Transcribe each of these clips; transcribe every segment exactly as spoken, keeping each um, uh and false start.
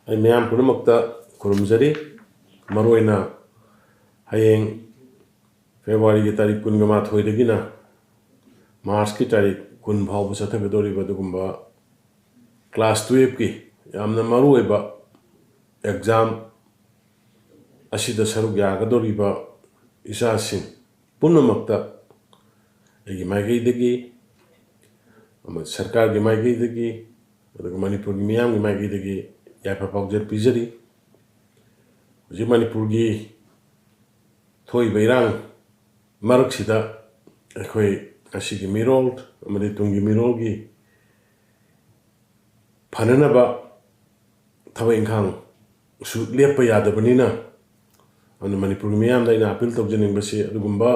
ꯑꯩ ꯃꯌꯥꯝ ꯄꯨꯝꯅꯃꯛꯇ ꯈꯨꯔꯨꯝꯖꯔꯤ꯫ ꯃꯔꯨꯑꯣꯏꯅ ꯍꯌꯦꯡ ꯐꯦꯕ꯭ꯔꯨꯋꯥꯔꯤꯒꯤ ꯇꯥꯔꯤꯛ ꯀꯨꯟꯒ ꯃꯥꯊꯣꯏꯗꯒꯤꯅ ꯃꯥꯔꯆꯀꯤ ꯇꯥꯔꯤꯛ ꯀꯨꯟ ꯐꯥꯎꯕ ꯆꯠꯊꯒꯗꯧꯔꯤꯕ ꯑꯗꯨꯒꯨꯝꯕ ꯀ꯭ꯂꯥꯁ ꯇꯨꯌꯦꯜꯐꯀꯤ ꯌꯥꯝꯅ ꯃꯔꯨꯑꯣꯏꯕ ꯑꯦꯛꯖꯥꯝ ꯑꯁꯤꯗ ꯁꯔꯨꯛ ꯌꯥꯒꯗꯧꯔꯤꯕ ꯏꯆꯥꯁꯤꯡ ꯄꯨꯝꯅꯃꯛꯇ ꯑꯩꯒꯤ ꯃꯥꯏꯀꯩꯗꯒꯤ, ꯑꯃꯗꯤ ꯁꯔꯀꯥꯔꯒꯤ ꯃꯥꯏꯀꯩꯗꯒꯤ, ꯑꯗꯨꯒ ꯃꯅꯤꯄꯨꯔꯒꯤ ꯃꯤꯌꯥꯝꯒꯤ ꯃꯥꯏꯀꯩꯗꯒꯤ ꯌꯥꯏꯐ ꯄꯥꯎꯖꯦꯜ ꯄꯤꯖꯔꯤ꯫ ꯍꯧꯖꯤꯛ ꯃꯅꯤꯄꯨꯔꯒꯤ ꯊꯣꯛꯏꯕ ꯏꯔꯥꯡ ꯃꯔꯛꯁꯤꯗ ꯑꯩꯈꯣꯏ ꯉꯁꯤꯒꯤ ꯃꯤꯔꯣꯜ ꯑꯃꯗꯤ ꯇꯨꯡꯒꯤ ꯃꯤꯔꯣꯜꯒꯤ ꯐꯅꯅꯕ ꯊꯕꯛ ꯏꯪꯈꯥꯡꯁꯨ ꯂꯦꯞꯄ ꯌꯥꯗꯕꯅꯤꯅ, ꯑꯗꯨꯅ ꯃꯅꯤꯄꯨꯔꯒꯤ ꯃꯤꯌꯥꯝꯗ ꯑꯩꯅ ꯑꯥꯄꯤꯜ ꯇꯧꯖꯅꯤꯡꯕꯁꯤ, ꯑꯗꯨꯒꯨꯝꯕ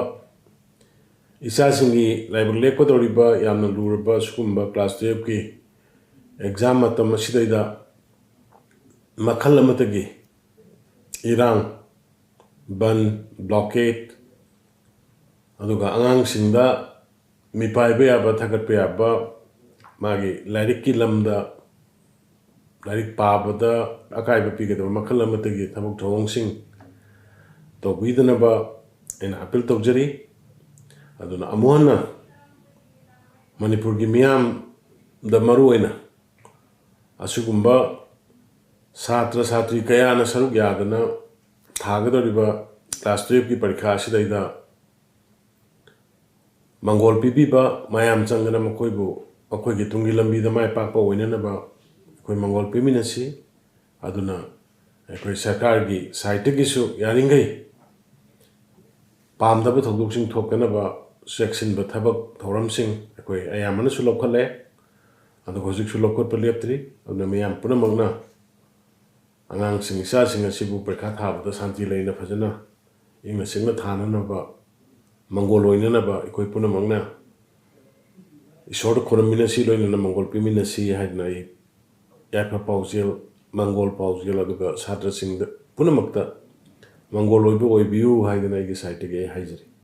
ꯏꯆꯥꯁꯤꯡꯒꯤ ꯂꯥꯏꯕꯛ ꯂꯦꯞꯀꯗꯧꯔꯤꯕ ꯌꯥꯝꯅ ꯂꯨꯔꯕ ꯁꯤꯒꯨꯝꯕ ꯀ꯭ꯂꯥꯁ ꯇꯨꯌꯦꯜꯐꯀꯤ ꯑꯦꯛꯖꯥꯝ ꯃꯇꯝ ꯑꯁꯤꯗꯩꯗ ꯃꯈꯜ ꯑꯃꯠꯇꯒꯤ ꯏꯔꯥꯡ, ꯕꯟ, ꯕ꯭ꯂꯣꯀꯦꯠ, ꯑꯗꯨꯒ ꯑꯉꯥꯡꯁꯤꯡꯗ ꯃꯤꯄꯥꯏꯕ ꯌꯥꯕ, ꯊꯥꯒꯠꯄ ꯌꯥꯕ, ꯃꯥꯒꯤ ꯂꯥꯏꯔꯤꯛꯀꯤ ꯂꯝꯗ, ꯂꯥꯏꯔꯤꯛ ꯄꯥꯕꯗ ꯑꯀꯥꯏꯕ ꯄꯤꯒꯗꯕ ꯃꯈꯜ ꯑꯃꯠꯇꯒꯤ ꯊꯕꯛ ꯊꯧꯑꯣꯡꯁꯤꯡ ꯇꯧꯕꯤꯗꯅꯕ ꯑꯩꯅ ꯑꯥꯄꯤꯜ ꯇꯧꯖꯔꯤ꯫ ꯑꯗꯨꯅ ꯑꯃꯨꯛ ꯍꯟꯅ ꯃꯅꯤꯄꯨꯔꯒꯤ ꯃꯤꯌꯥꯝꯗ ꯃꯔꯨꯑꯣꯏꯅ ꯑꯁꯤꯒꯨꯝꯕ ꯁꯥꯇ꯭ꯔ ꯁꯥꯇ꯭ꯔꯤ ꯀꯌꯥꯅ ꯁꯔꯨꯛ ꯌꯥꯗꯅ ꯊꯥꯒꯗꯧꯔꯤꯕ ꯀ꯭ꯂꯥꯁ ꯇꯨꯌꯦꯜꯐꯀꯤ ꯄꯔꯤꯈꯥ ꯑꯁꯤꯗꯩꯗ ꯃꯪꯒꯣꯜ ꯄꯤꯕꯤꯕ, ꯃꯌꯥꯝ ꯆꯪꯗꯅ ꯃꯈꯣꯏꯕꯨ ꯃꯈꯣꯏꯒꯤ ꯇꯨꯡꯒꯤ ꯂꯝꯕꯤꯗ ꯃꯥꯏ ꯄꯥꯛꯄ ꯑꯣꯏꯅꯅꯕ ꯑꯩꯈꯣꯏ ꯃꯪꯒꯣꯜ ꯄꯤꯃꯤꯟꯅꯁꯤ꯫ ꯑꯗꯨꯅ ꯑꯩꯈꯣꯏ ꯁꯔꯀꯥꯔꯒꯤ ꯁꯥꯏꯠꯇꯒꯤꯁꯨ ꯌꯥꯔꯤꯈꯩ ꯄꯥꯝꯗꯕ ꯊꯧꯗꯣꯛꯁꯤꯡ ꯊꯣꯛꯇꯅꯕ ꯆꯦꯛꯁꯤꯟꯕ ꯊꯕꯛ ꯊꯧꯔꯝꯁꯤꯡ ꯑꯩꯈꯣꯏ ꯑꯌꯥꯝꯕꯅꯁꯨ ꯂꯧꯈꯠꯂꯦ꯫ ꯑꯗꯨꯒ ꯍꯧꯖꯤꯛꯁꯨ ꯂꯧꯈꯠꯄ ꯂꯦꯞꯇ꯭ꯔꯤ꯫ ꯑꯗꯨꯅ ꯃꯤꯌꯥꯝ ꯄꯨꯝꯅꯃꯛꯅ ꯑꯉꯥꯡꯁꯤꯡ, ꯏꯆꯥꯁꯤꯡ ꯑꯁꯤꯕꯨ ꯄꯔꯤꯈꯥ ꯊꯥꯕꯗ ꯁꯥꯟꯇꯤ ꯂꯩꯅ ꯐꯖꯅ ꯏꯪꯅ ꯆꯤꯛꯅ ꯊꯥꯅꯅꯕ, ꯃꯪꯒꯣꯜ ꯑꯣꯏꯅꯅꯕ ꯑꯩꯈꯣꯏ ꯄꯨꯝꯅꯃꯛꯅ ꯏꯁꯣꯔꯗ ꯈꯨꯔꯨꯝꯃꯤꯟꯅꯁꯤ, ꯂꯣꯏꯅꯅ ꯃꯪꯒꯣꯜ ꯄꯤꯃꯤꯟꯅꯁꯤ ꯍꯥꯏꯗꯅ ꯑꯩ ꯌꯥꯏꯐ ꯄꯥꯎꯖꯦꯜ, ꯃꯪꯒꯣꯜ ꯄꯥꯎꯖꯦꯜ, ꯑꯗꯨꯒ ꯁꯥꯇ꯭ꯔꯁꯤꯡꯗ ꯄꯨꯝꯅꯃꯛꯇ ꯃꯪꯒꯣꯜ ꯑꯣꯏꯕ ꯑꯣꯏꯕꯤꯌꯨ ꯍꯥꯏꯗꯅ ꯑꯩꯒꯤ ꯁꯥꯏꯠꯇꯒꯤ ꯑꯩ ꯍꯥꯏꯖꯔꯤ꯫